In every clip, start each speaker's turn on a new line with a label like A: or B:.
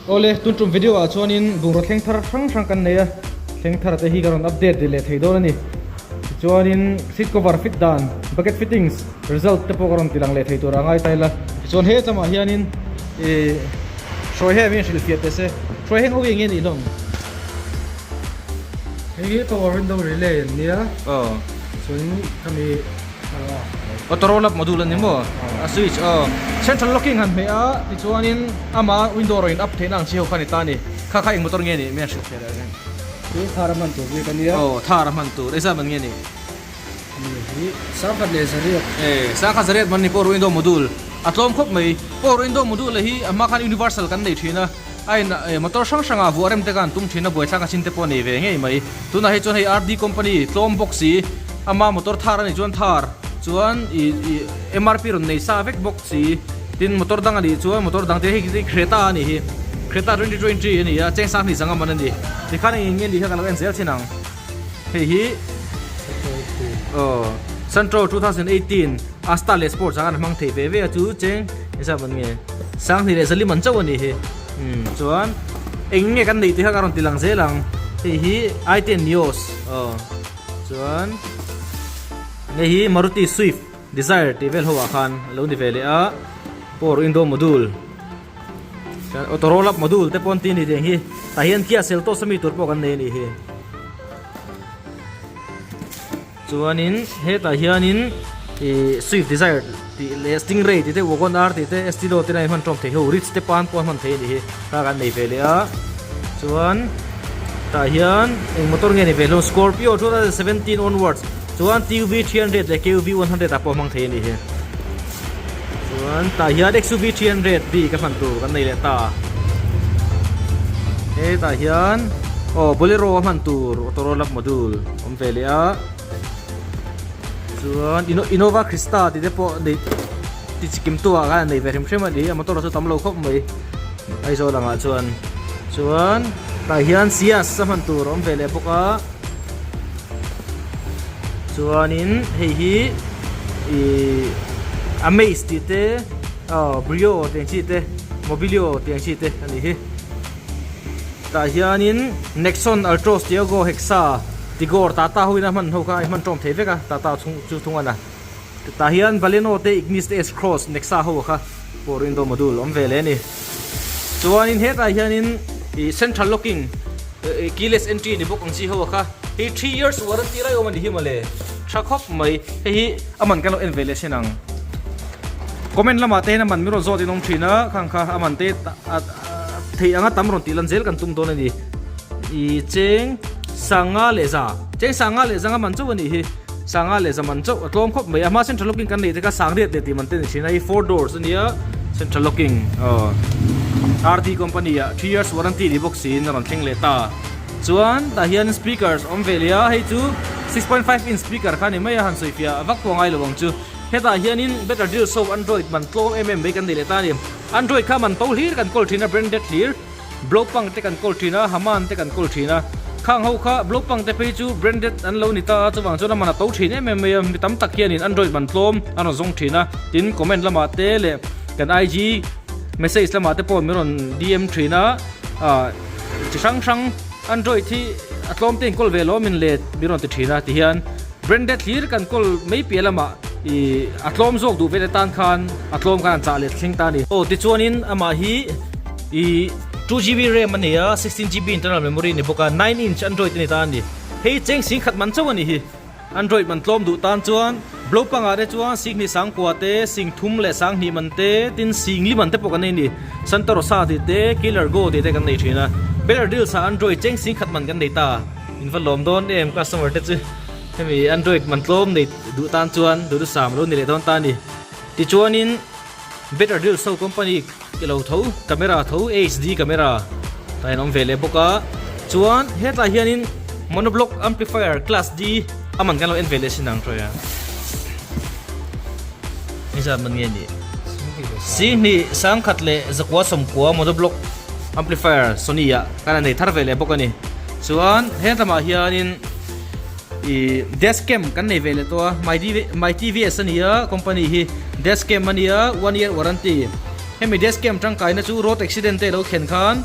A: Awle, tun tum video ah chuanin bungraw thleng thar hrang hrang kan nei a, thleng thar te hi ka rawn update leh thei dawn a ni. Tichuanin seat cover fit dan, bucket fittings result te pawh ka rawn tilang leh thei tur a ngai ta ila. Tichuan he tlama hianin ih hruai hem hi hrilhfiah teh se, hruai heng ho hi eng nge nih hlawm?
B: Hei hi power window relay an nia.
A: Aw.
B: Chuanin khami.
A: Auto roll up module a ni maw? A switch aw. Central locking han hmeh a tichuanin ama window rawn in up theihna ang chi ho kha a ni ta a ni. Kha kha eng motor nge nih? Mi an hrilh theih leh reng.
B: Hi thar a hman tur bik a nia.
A: Aw thar a hman tur. Engzat man nge nih?
B: Ni hi sangkhat leh zariat.
A: E sangkhat zariat man ni power window module a tlawm khawp mai. Power window module hi a hma khan universal kan nei thin a. A in motor hrang hrangah vuah rem te khan tum thin a buaithlak a chin te pawh a nei ve ngei mai. Tunah hi chuan hei RD company tlawm bawk si, ama motor thar a nih chuan thar chuan ih ih MRP rawn nei sa vek bawk si. Tin motor dang a nih chuan motor dang te hei Creta a nih hi, Creta 2020 a ni a, cheng sang hnih zanga man a ni. Tikhan eng eng nge nih kha ka lo en zel thin ang. Hei hi aw Santro 2018 Asta leh Sports ah khan a hmang thei ve ve a chu cheng engzat man nge Sanghnih leh Zalim an chauh a nih hi umm chuan eng nge kan neih tih kha ka rawn ti lang zel ang hei hi i10 Nios aw chuan hei hi Maruti Swift Dzire tih vel ho ah khan a lo ni ve leh a power window module. Chuan auto roll up module te pawh an ti a ni tih ang hi tah hian Kia Seltos ami tur pawh kan nei a nih hi. Chuanin hetah hianin ih Swift Dzire tih leh Stingray tih te Wagon R tih te Estilo te nen hman tawm thei ho Ritz te pan pawh an hman thei a nih hi kha kan nei ve leh a. Chuan tah hian eng motor nge ni ve hlawm Scorpio 2017 onwards chuan TUV 300 leh KUV 100 ah pawh a hmang thei a nih hi. Chuan tah hian XUV 300 bik a hman tur kan nei leh ta. Hetah hian aw Bolero a hman tur auto roll up module awm ve leh a. Chuan Innova Crysta tih te pawh nei ti chikim tu ah khan a nei ve hrim hrim a ni. A motor chu tam lo khawp mai Aizawl angah chuan. Chuan tah hian Ciaz a hman tur awm ve leh bawk a. Chuanin hei hi ih Amaze tih te aw Brio tih ang chi te Mobilio tih ang chi te a nih hi. Tah hianin Nexon, Altroz, Tiago, Hexa, Tigor, Tata ho in a hman ho kha a hman tawm thei vek a Tata chhung chu thung a na. Tah hian Baleno te Ignis te S-Cross, Nexa ho kha pawh rin dawn module awm ve leh a ni. Chuanin hetah hianin ih central locking keyless entry ni bawk ang chi ho kha hei 3 years warranty lai awm a ni hi mawle tha khawp mai hei hi a man kan lo en ve leh sin ang comment lamah te hian a man min rawn zawt in awm thin a khang kha a man te theih anga tam rawn tih lan zel kan tum dawn a ni ih cheng sanga leh za cheng sanga leh zanga man chauh a nih hi sanga leh za man chauh a tlawm khawp mai a hma central locking kan neih te kha sangriat leh tih man te a ni thin a hei 4 doors a nia central locking aw RD company ah 3 years warranty ni bawk siin a rawn thleng leh ta chuan tah hian speakers awm ve leh a hei chu 6.5 inch speaker kha ni mai a han sawi fiah vak pawh a ngai lo ang chu hetah hianin better deal so android man tlawm em em mai kan nei leh ta a ni android kha man to hlir kan kawl thin a branded hlir Blopang te kan kawl thin a, Haman te kan kawl thin a. Khang ho kha Blopang te phei chu branded an lo ni ta a, chuvang chuan a man a to thin em em mai a. Mi tam tak hianin Android man tlawm an rawn zawng thin a, tin comment lamah te leh kan IG message lamah te pawh min rawn DM thin a, ah chi hrang hrang Android hi a tlawm te in kawl ve lo min let min rawn ti thin a tihian branded hlir kan kawl mai piah lamah ih a tlawm zawk duh ve te tan khan a tlawm khan an chah let thleng ta a ni. Aw tichuanin amah hi. I 2GB RAM a ni a, 16GB internal memory a ni bawk a, 9 inch Android a ni ta a ni. Hei cheng sing khat man chauh a ni hi. Android man tlawm duh tan chuan blow pangah te chuan sing hnih sang kua te, sing thum leh sang hnih man te, tin sing li man te pawh kan nei a ni. Santa Rosa tih te, Killer Go tih te kan nei thin a. Better deals ah Android cheng sing khat man kan nei ta. In va lawm dawn em customer te chu. Hemi Android man tlawm nei duh tan chuan duhthusam lo ni leh dawn ta a ni. Tichuanin Better deals ho company Ti lo tho, camera tho HD camera ta in awm ve leh bawk a, chuan hetlai hianin monoblock amplifier class D a man kan lo en ve leh sin ang hruai a, engzat man nge nih? Singhnih sangkhat leh zakua sawmkua monoblock amplifier Sony ah kan nei thar ve leh bawk a ni, chuan hetlamah hianin ih dash cam kan nei ve leh tawh a my my tvs a ni a company hi dash cam a nia one year warranty hemi dash cam tangkaina chu road accident te lo thlen khan.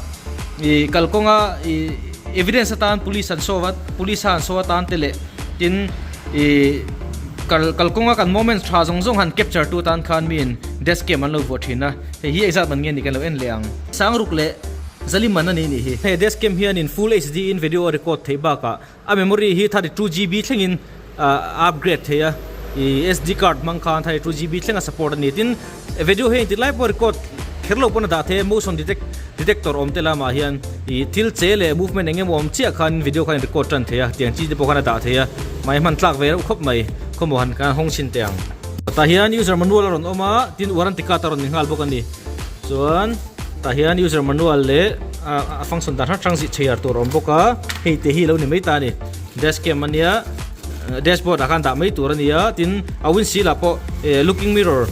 A: Ih kalkawnga ih evidence atan police an show a police a an show atan te leh tin ih kal kalkawnga kan moments tha zawng zawng han capture tu atan khan miin dash cam an lo vuah thin a hei hi engzat man nge ni kan lo en leh ang. Sangruk leh Zalim man a ni nih hi. He dash cam hianin full HD in video a record theih bakah a memory hi 32 GB thlengin a upgrade thei a, ih SD card hmang khan 32 GB thleng a support a ni. Tin, video hi engtik lai pawh record kher lo pawn a dah thei a, motion detect detector awm te lamah hian ih thil che leh movement eng emaw awm chiah khan video khan record tan thei a, tiang chi te pawh khan a dah thei a, mahni hman tlak ve reuh khawp mai, khawmaw han kan hawng chhin teh ang. Tah hian user manual a rawn awm a, tin warranty card a rawn ni nghal bawk a ni. Chuan tah hian user manual leh a function dan hrang hrang zih chhiar tur a awm bawk a, hei te hi lo ni mai ta a ni. Dash cam a nia dashboard ah khan dah mai tur a ni a, tin a windshield ah pawh looking mirror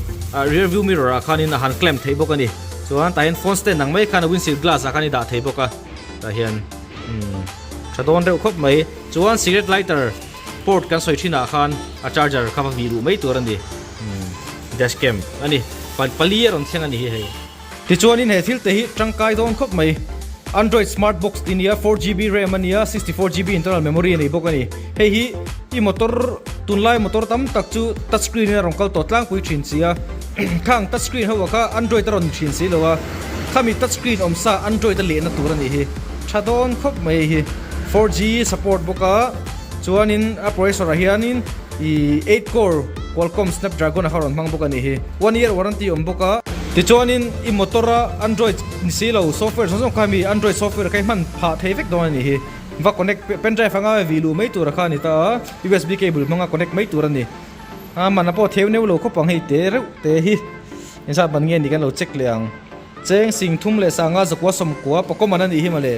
A: rear view mirror ah khanin a han clamp theih bawk a ni. Chuan tah hian phone stand ang mai khan a windshield glass ah khan i dah thei bawk a, tah hian umm tha dawn reuh khawp mai. Chuan cigarette lighter port kan sawi thin ah khan a charger kha va vih luh mai tur a ni. Dash cam a ni pali a rawn thleng a ni hi hei. Tichuanin he thil te hi tangkai dawn khawp mai. Android smart box tih nia 4GB ram a nia 64GB internal memory a nei bawk a ni. Hei hi i motor tunlai motor tam tak chu touch screen in a rawn kal tawh tlangpui thin si a. Khang touch screen ho ah kha Android a rawn ni thin si lo a. Khami touch screen awm sa Android a lehna tur a nih hi. Tha dawn khawp mai hei hi. 4G support bawk a chuanin a processor ah hianin Ih 8 core Qualcomm Snapdragon a kha rawn hmang bawk a nih hi. One year warranty awm bawk a. Tichuanin i motor a Android ni si lo software zawng zawng kha mi Android software kha i hman phah thei vek dawn a nih hi. Va connect pen drive anga vih luh mai tur a kha a ni ta a, USB cable hmanga connect mai tur a ni. A man a pawh theu neu lo khawp ang hei te reuh te hi. Engzat man nge ni kan lo check leh ang. Cheng sing thum leh sanga zakua sawmkua pakawm an a nih hi mawle.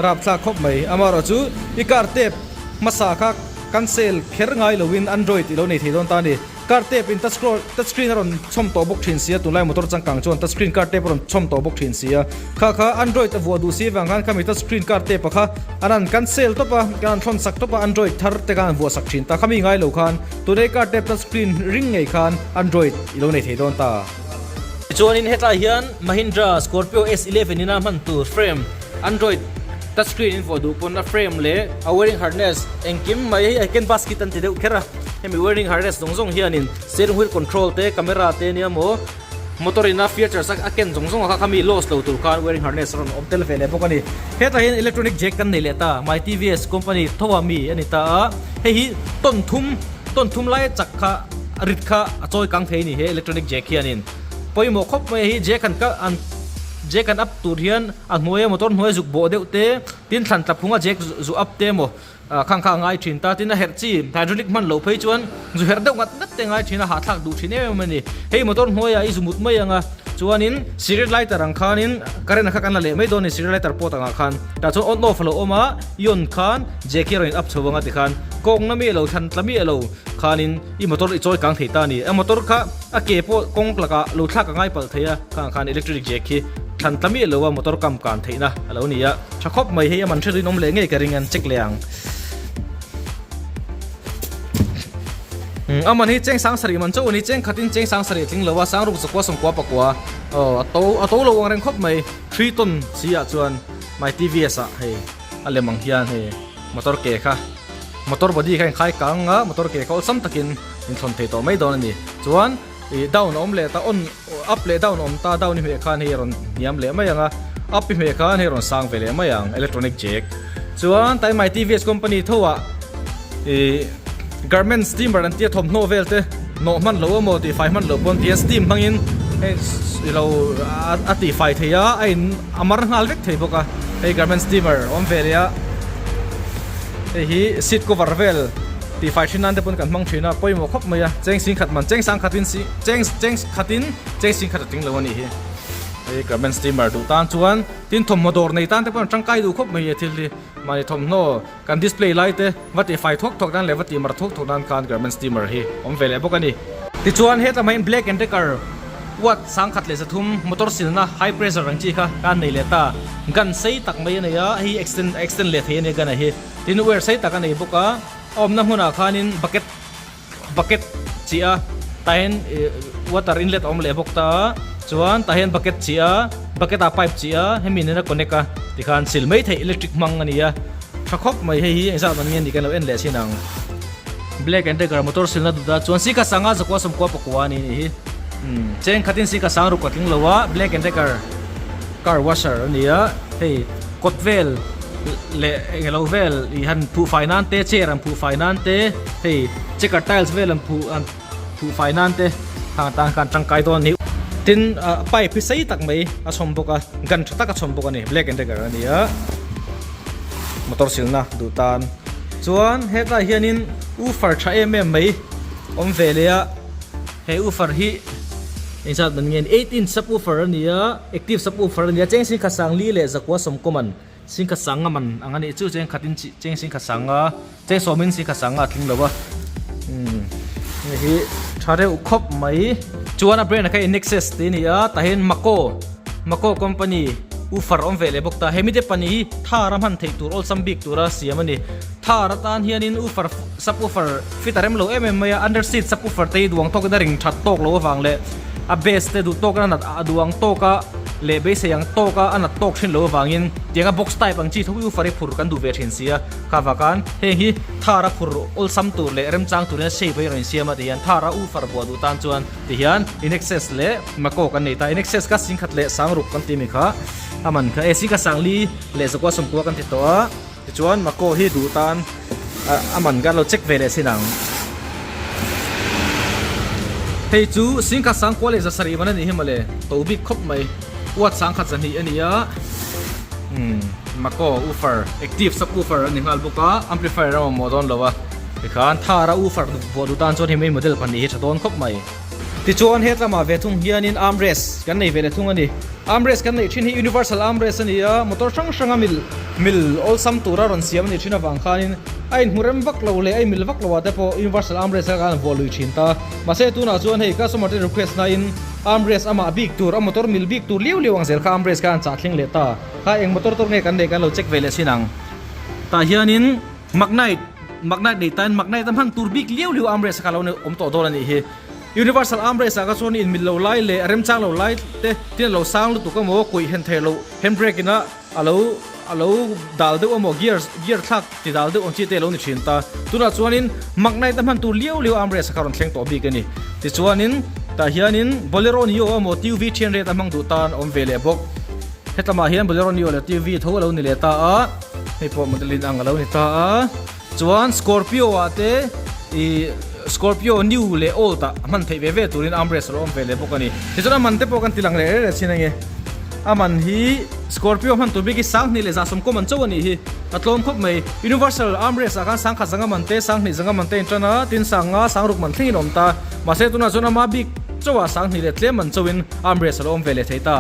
A: Rapthlak khawp mai. Amaherawh chu i car tape hmasa kha cancel kher ngai loin Android i lo nei thei dawn ta a ni. Car tape in touch touch screen a rawn chhawm tawh bawk thin sia, tunlai motor changkang chuan touch screen car tape a rawn chhawm tawh bawk thin sia. Kha kha Android a vuah duh si avang khan khami touch screen car tape a kha an han cancel tawp a, kan han thawn sak tawp a, Android thar te khan an vuah sak thin ta. Khami ngai lo khan tunei car tape touch screen ring ngei khan Android i lo nei thei dawn ta. Tichuanin hetlai hian Mahindra Scorpio S11 ina hman tur frame Android touch screen in vuah duh pawn a frame leh a wiring harness engkim mai hei canvas kit an ti deuh kher a, hemi wiring harness zawng zawng hianin steering wheel control te camera te nia maw motor ina features a ken zawng zawng a kha khami loss lo tur khan wiring harness a rawn awm tel ve leh bawk a ni. Hetlai hian electronic jack kan nei leh ta my TVS company tho a mi a ni ta a, hei hi tawn thum tawn thum lai chak kha rit kha a chawi kang thei a ni he electronic jack hianin pawimawh khawp mai a hi jack han kal an jack han up tur hian a hnuaia motor hnuaia zuk bawh deuh te tin thlan tla phunga jack zu up te emaw ah khang kha a ngai thin ta tin a herh chi hydraulic hman loh phei chuan zu herh deuh ngat ngat te a ngai thin a hahthlak duh thin em em a ni hei motor hnuaiah i zu mut mai ang a chuanin cigarette lighter ang khanin current kha kan la leh mai dawn a ni cigarette lighter pawt angah khan tah chuan on off a lo awm a i on khan jack hi a rawn in up chho ang a tikhan kawngna mi a lo thlan tla miah lo khanin i motor i chawi kang thei ta a ni. A motor kha a ke pawh kawng lakah lo thlak a ngai palh thei a, khang khan electric jack hi thlan ta miah lo a motor kam kan theihna a lo ni a. Tha khawp mai hei a man hre rinawm leh ngei ka ring an check leh ang. A man hi cheng sang sarih man chauh a ni, cheng khatin cheng sang sarih a tling lo a, sangruk zakua sawmkua pakua aw a to a to lo ang reng khawp mai. Three ton si ah chuan my TVS ah hei a lem ang hian hei motor ke kha motor body kha inkhai kang a motor ke kha awlsam takin inthlawn thei tawh mai dawn a ni chuan ih down a awm leh ta on up leh down a awm ta down i hmeh khan hei a rawn hniam leh mai ang a up i hmeh khan hei a rawn sang ve leh mai ang electronic jack chuan taimai tvs company tho ah ih garment steamer an tia thawmhnaw vel te nawh hman loh emaw tih fai hman loh pawn tihian steam hmangin hei ilo a tih fai thei a a in a mar nghal vek thei bawk a hei garment steamer a awm ve leh a hei hi seat cover vel tih fai thin nan te pawn kan hmang thin a pawimawh khawp mai a cheng sing khat man cheng sang khatin si cheng cheng khatin cheng sing khat a tling lo a nih hi hei garment steamer duh tan chuan tin thawmhnaw dawr nei tan te pawn tangkai duh khawp mai a thil hi mahni thawmhnaw kan display lai te va tih fai thuak thuak nan leh va tih mar thuak thuak nan khan garment steamer hi awm ve leh bawk a ni. Tichuan hetah mai black and decker watt sangkhat leh zathum motor silna high pressure ang chi kha kan nei leh ta gun sei tak mai a nei a hei extend extend leh thei a ni gun a hi tin wire sei tak a nei bawk a a awmna hmunah khanin bucket bucket chi a tah hian ih water inlet a awm leh bawk ta a chuan tah hian bucket chi a bucket ah pipe chi a hemi nen a connect a. Tikhan sil mai theih electric hmang a ni a, tha khawp mai hei hi engzat man nge ni kan lo en leh chin ang. Black and Decker motor silna duta chuan sika sanga zakua sawmkua pakua a ni nih hi. Umm cheng khatin sika sang ruk a tling lo a, Black and Decker car washer a ni a, hei kawt vel leh englo vel ih han phuh fai nan te chair an phuh fai nan te hei checker tiles vel an phuh an phuh fai nan te khang atan khan tangkai dawn a ni. Tin ah pipe hi sei tak mai a chhawm bawk a, gun tha tak a chhawm bawk a ni, Black and Decker a ni a. Motor silna duh tan chuan hetlai hianin woofer tha em em mai awm ve leh a, he woofer hi engzat man nge ni eight inch subwoofer a ni a, active subwoofer a ni a, cheng singkhat sangli leh zakua sawmkaw man singkhat sanga man ang a nih chu cheng khatin cheng singkhat sanga cheng sawmin singkhat sanga a tling lo a umm hei hi tha reuh khawp mai chuan a brand ah khan Nexus tih a ni a tah hian Mako Mako company woofer awm ve leh bawk ta hemi te pahnih hi thar a hman theih tur awlsam bik tura siam a ni thar atan hianin woofer subwoofer fit a rem lo em em mai a under seat subwoofer te hi duang tawkin a ring that tawk loh avang leh a bass te duh tawkin a nat a duang tawk a leh beisei ang tawk a a nat tawk thin loh avangin tianga box type ang chi tho hi woofer hi phur kan duh ve thin si a kha vakan heng hi thar a phur awlsam tur leh remchang turin a shape a rawn insiam a tihian thar a woofer buah duh tan chuan tihian inexcess leh Mako kan nei ta inexcess kha singkhat leh sangruk kan ti mi kha a man kha e singkhat sangli leh zakua sawmkua kan ti tawh a. Tichuan Mako hi duh tan a man kan lo check ve leh sin ang. Hei chu Singkhat Sangkua leh Zasarih man a nih hi mawle, to bik khawp mai. Watt sangkhat zahnih a ni a, umm Mako woofer, active sub woofer a ni nghal bawk a, amplifier a mamawh dawn lo a. Tikhan Thar a woofer vuah duh tan chuan hei mai model pahnih hi tha dawn khawp mai. Tichuan hetlamah ve thung hianin armrest kan nei ve leh thung a ni. Armrest kan neih thin hi universal armrest a ni a, motor hrang hranga mil mil awlsam tura rawn siam a nih thin avang khanin a inhmu rem vak lo leh a inmil vak lo ah te pawh universal armrest a khan vuah lui thin ta. Mahse tunah chuan hei customer te request nain armrest amah bik tur a motor mil bik tur liau liau ang zel kha armrest kha an chah thleng leh ta. Kha eng motor tur nge kan neih kan lo check ve leh chin ang. Tah hianin. Magnite, Magnite nei tain Magnite a hman tur bik liau liau armrest a kha lo awm tawh dawn a nih hi. Universal armrest ah kha chuan inmil lo lai leh remchang lo lai te tin a lo sang lutuk emaw kuih hen thei loh handbrake ina a lo a lo dal deuh emaw gear gear thlak ti dal deuh ang chi te a lo ni thin ta. Tunah chuanin Magnite a hman tur liau liau armrest a kha rawn thleng tawh bik a ni. Tichuanin tah hianin Bolero Neo emaw TUV 300 a hmang duh tan a awm ve leh bawk. Hetlama hian Bolero Neo leh TUV tho a lo ni leh ta a. Hei pawh model in ang a lo ni ta a, chuan Scorpio ah te ih Scorpio new leh old ah hman theih ve ve turin armrest a lo awm ve leh bawk a ni. Tichuan a man te pawh kan ti lang leh reng reng chin ange. A man hi Scorpio hman tur bik hi sanghnih leh zahsawm kawm an chauh a nih hi, a tlawm khawp mai. Universal armrest ah khan sangkhat zanga man te, sanghnih zanga man te a intan a, tin sanga sangruk man thlengin a awm ta. Mahse tunah chuan ama bik chauhah sanghnih leh tlem man chauhin armrest a lo awm ve leh thei ta.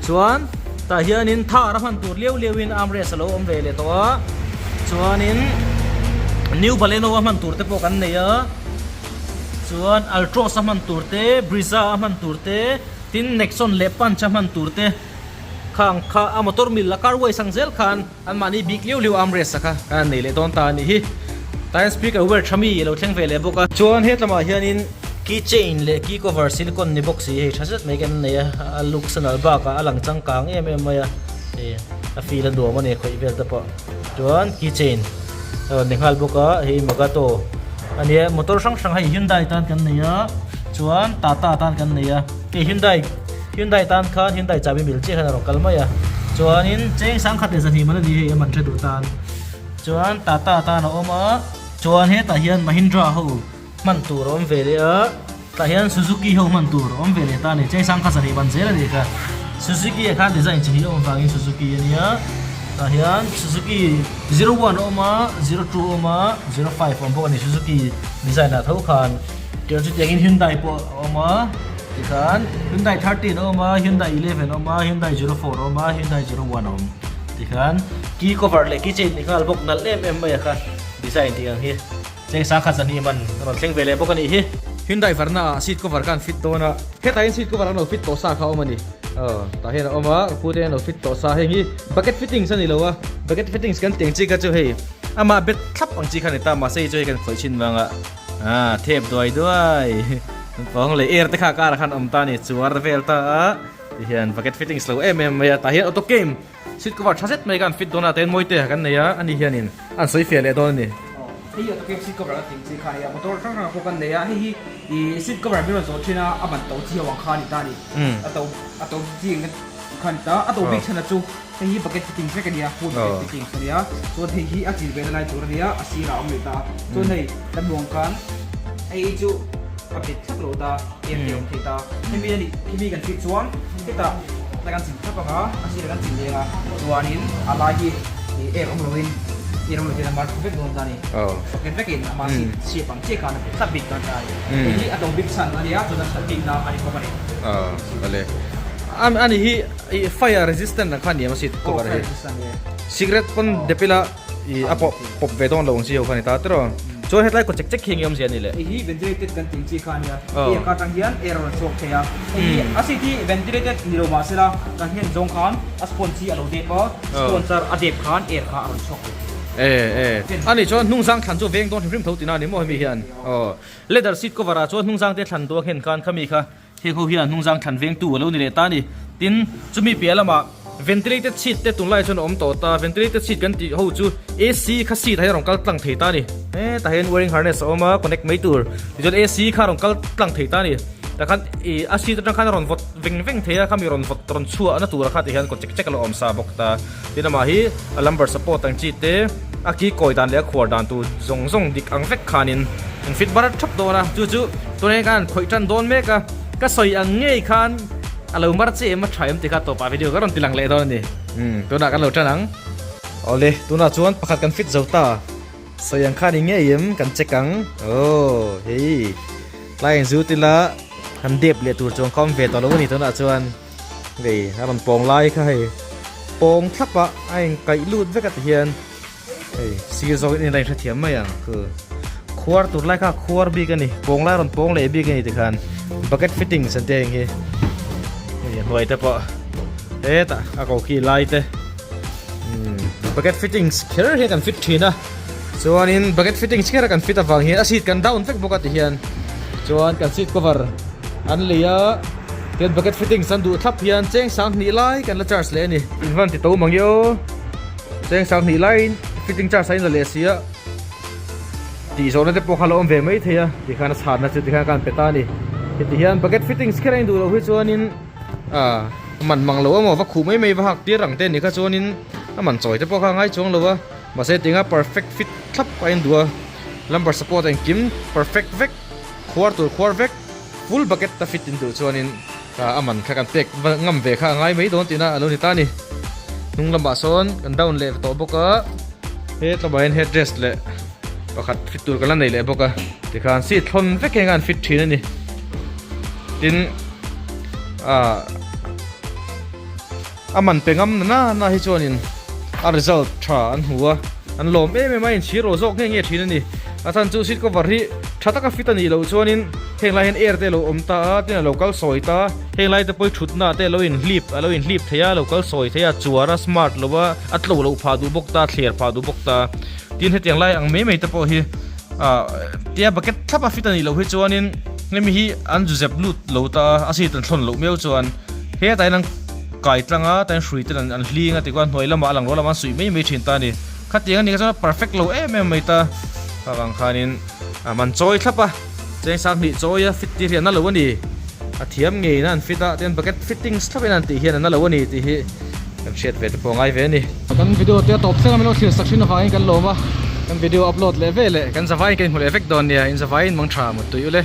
A: Chuan tah hianin thar a hman tur liau liauin armrest a lo awm ve leh tawh a, chuanin new Baleno a hman tur te pawh kan nei a, chuan Altroz a hman tur te, Brezza a hman tur te, tin Nexon leh Punch a hman tur te khang kha a motor mil a car wash ang zel khan anmahni bik liau liau armrest a kha kan nei leh dawn ta a nih hi. Tah hian speaker wire tha mi a lo thleng ve leh bawk a. Chuan hetlamah hianin key chain leh key cover silicone ni bawk si hei tha zet mai kan nei a, a looks a nalh bakah a lang changkang em em mai a, hei a feel a nuam a ni khawih vel te pawh. Chuan key chain a rawn ni nghal bawk a, hei Magato a nia motor hrang hrang hei Hyundai tan kan nei a, chuan Tata tan kan nei a, hei Hyundai Hyundai tan khan Hyundai chahbi mil chiah khan a rawn kal mai a, chuanin cheng sangkhat leh zahnih man a ni hei a man hre duh tan. Chuan Tata tan a awm a, chuan hetah hian Mahindra ho hman tur a awm ve leh a, tah hian Suzuki ho hman tur a awm ve leh ta a ni, cheng sang kha sarih ban zel a ni kha, Suzuki ah khan design chi hnih a awm vangin Suzuki a nia, tah hian Suzuki 01 a awm a, 02 a awm a, 05 a awm bawk a ni Suzuki design ah tho khan, tiang chu tiangin Hyundai pawh a awm a, tikhan Hyundai 13 a awm a, Hyundai 11 a awm a, Hyundai 04 a awm a, Hyundai 01 a awm tikhan key cover leh key chain ni nghal bawk nalh em em mai a kha design tih ang hi. Cheng sangkhat zahnih man a rawn thleng ve leh bawk a nih hi. Hyundai Verna ah seat cover khan fit dawn a, hetah hian seat cover an lo fit tawh sa kha a awm a ni. Aw, tah hian a awm a, ka pu te hian an lo fit tawh sa, heng hi bucket fittings a ni lo a, bucket fittings kan tih ang chi kha chu hei amah bet thlap ang chi kha a ni ta, mahse hei chu hei kan khawih chhin vang a, ah thep duai duai pawng leh air te kha a karah khan a awm ta a ni, chuar vel ta a. Ti hian bucket fittings lo em em mai a, tah hian auto came seat cover tha zet mai kha an fit dawn a, tah hian Mawite kan nei a, ani hianin an sawi fiah leh dawn a ni.
C: Hei hi auto came seat cover a tling chi kha a ni a, motor hrang hrang pawh kan nei a, hei hi ih seat cover min rawn zawh thin a, a man to chi ho ang kha a ni ta a ni, a to a to chi ang kha a ni ta, a to bik chhan a chu hei hi bucket fittings vek a ni a, full bucket fittings a ni a, chuan hei hi a chil ve na lai tur a ni a, a sirah a awm leh ta a, chuan hei kan hmuh ang khan hei hi chu a bet thlap lo ta. Em te awm thei ta. Hemi a nih hemi kan hriat chuan hetah la kan chin thlap ang a, a sirah kan chin leng a, chuanin a lai hi ih air awm loin air awm lo hian a mar thu vek dawn ta a ni. Socket vekin ama seat shape ang chiah khan a bet thlap bik dawn ta a ni. Hei hi a to bik chhan a nia, chuan a that bikna a ni bawk a ni.
A: Awle. Ani hi ih fire resistant ang kha a ni em a seat cover hi?
C: Aw fire resistant e.
A: Cigarette pawn dep ila ih a pawh pawp ve dawn lo ang chi ho kha a ni ta tiraw? Chuan hetlai kaw chek chek hi eng awmzia a ni le?
C: Hei hi ventilated kan tih chi kha a nia. Hei a kar atang hian air a rawn chhuak thei a. Hei hi a seat hi ventilated ni lo mah sela kan hian zawng khan a sponge hi a lo dep a, sponge a dep khan air kha a rawn chhuak thei.
A: E e. A nih chuan hnungzang thlan chu veng dawn hrim hrim tho tina a ni maw hemi hian? Aw. Leather seat cover ah chuan hnungzang te thlan duak hen khan khami kha Heng ho hian hnungzang thlan vengtu a lo ni leh ta a ni. Tin, chumi piah lamah ventilated seat te tunlai chuan a awm tawh ta. Ventilated seat kan tih ho chu AC kha seat ah hian a rawn kal tlang thei ta a ni. Hetah hian wiring harness a awm a, connect mai tur. Tichuan AC kha a rawn kal tlang thei ta a ni. Tah khan ih a seat atang khan a rawn vawt veng veng thei a, khami rawn vawt rawn chhuahna tura kha tihian kaw chek chek a lo awm sa bawk ta. Tin amah hi a lumbar support ang chi te, a ki kawi dan leh a khuar dan tur zawng zawng dik ang vek khanin an fit bar thap dawn a, chu chu tunah hian khan an khawih tan dawn mek a, ka sawi ang ngei khan a lo mar che em a tha em tih kha tawpah video ka rawn ti lang leh dawn a ni. Umm tunah kan lo tan ang. Awle tunah chuan pakhat kan fit zo ta, sawi ang khan i ngei em kan check ang, aw hei tlai ang zu tila han dep leh tur chuan ka awm ve tawh lo a ni tunah chuan. Hei a rawn pawng lai kha hei pawng thlap a a inkaih lut vek a ti hian hei sir zawk in la inhrethiam mai ang chu khuar tur lai kha khuar bik a ni pawng lai rawn pawng leh bik a ni tikhan bucket fittings an tih ang hi hei a hnuai te pawh hetah a ko khi lai te umm bucket fittings kher hian kan fit thin a chuanin bucket fittings kher a kan fit avang hian a seat kan down vek bawk a ti hian chuan kan seat cover an lei a. Tian bucket fittings an duh thlap hian cheng sang hnih lai kan la charge leh a ni. In van ti to mang i aw. Cheng sang hnih laiin fitting charge a in la leh si a. Tih zawhna te pawh kha la awm ve mai thei a tikhan a chhanna chu tikhan ka han pe ta a ni. Heti hian bucket fittings kher a in duh loh hi chuanin ah man mang lo amaw va khuh mai mai va hak tir ang te ni kha chuanin a man chawi te pawh kha a ngai chuang lo a. Mahse tinga perfect fit thlap a in duh a. Lumbar support engkim perfect vek khuar tur khuar vek. Full bucket a fit in duh chuanin a man kha kan pek ngam ve kha a ngai mai dawn tihna a lo ni ta a ni. Hnung lamah sawn kan down leh tawh bawk a, he tlawmah hian head rest leh pakhat fit tur kan la nei leh bawk a, tikhan seat thlawn vek hian an fit thin a ni. Tin ah a man pe ngam na na hi chuanin a result tha an hmu a, an lawm em em a, inchhir rawh zawk nge nge thin a ni. A chhan chu seat cover hi tha taka fit a nih loh chuanin heng lai hian air te a lo awm ta a, tin a lo kal sawi ta a, heng lai te pawh hi thutna te a lo inhlip a lo inhlip thei a, a lo kal sawi thei a, chuar a smart lo a, a tlo loh phah duh bawk ta, a thler phah duh bawk ta. Tin hetiang lai ang mai mai te pawh hi ah tia bucket thlap a fit a nih loh hi chuanin hemi hi an zu zep lut lo ta a, a seat an thlawn loh miau chuan hetah hian an kai tlang a tain hrui ten an hling a tikhuan hnuai lamah a lang rual lamah an suih mai mai thin ta a ni khatiang a ni kha chuan a perfect lo em em mai ta avang khanin a man chawi thlap a cheng sang hnih chawi a fit tir hi a na lo a ni a thiam ngei na an fit a tin bucket fittings thlap in an tih hian a na lo a ni tih hi kan hriat ve te pawh a ngai ve a ni. Kan video te a tawp thleng a min lo thlir sak thin avangin kan lawm a kan video upload leh ve leh kan zavaiin kan inhmu leh vek dawn nia in zavaiin mang tha mut tui ule.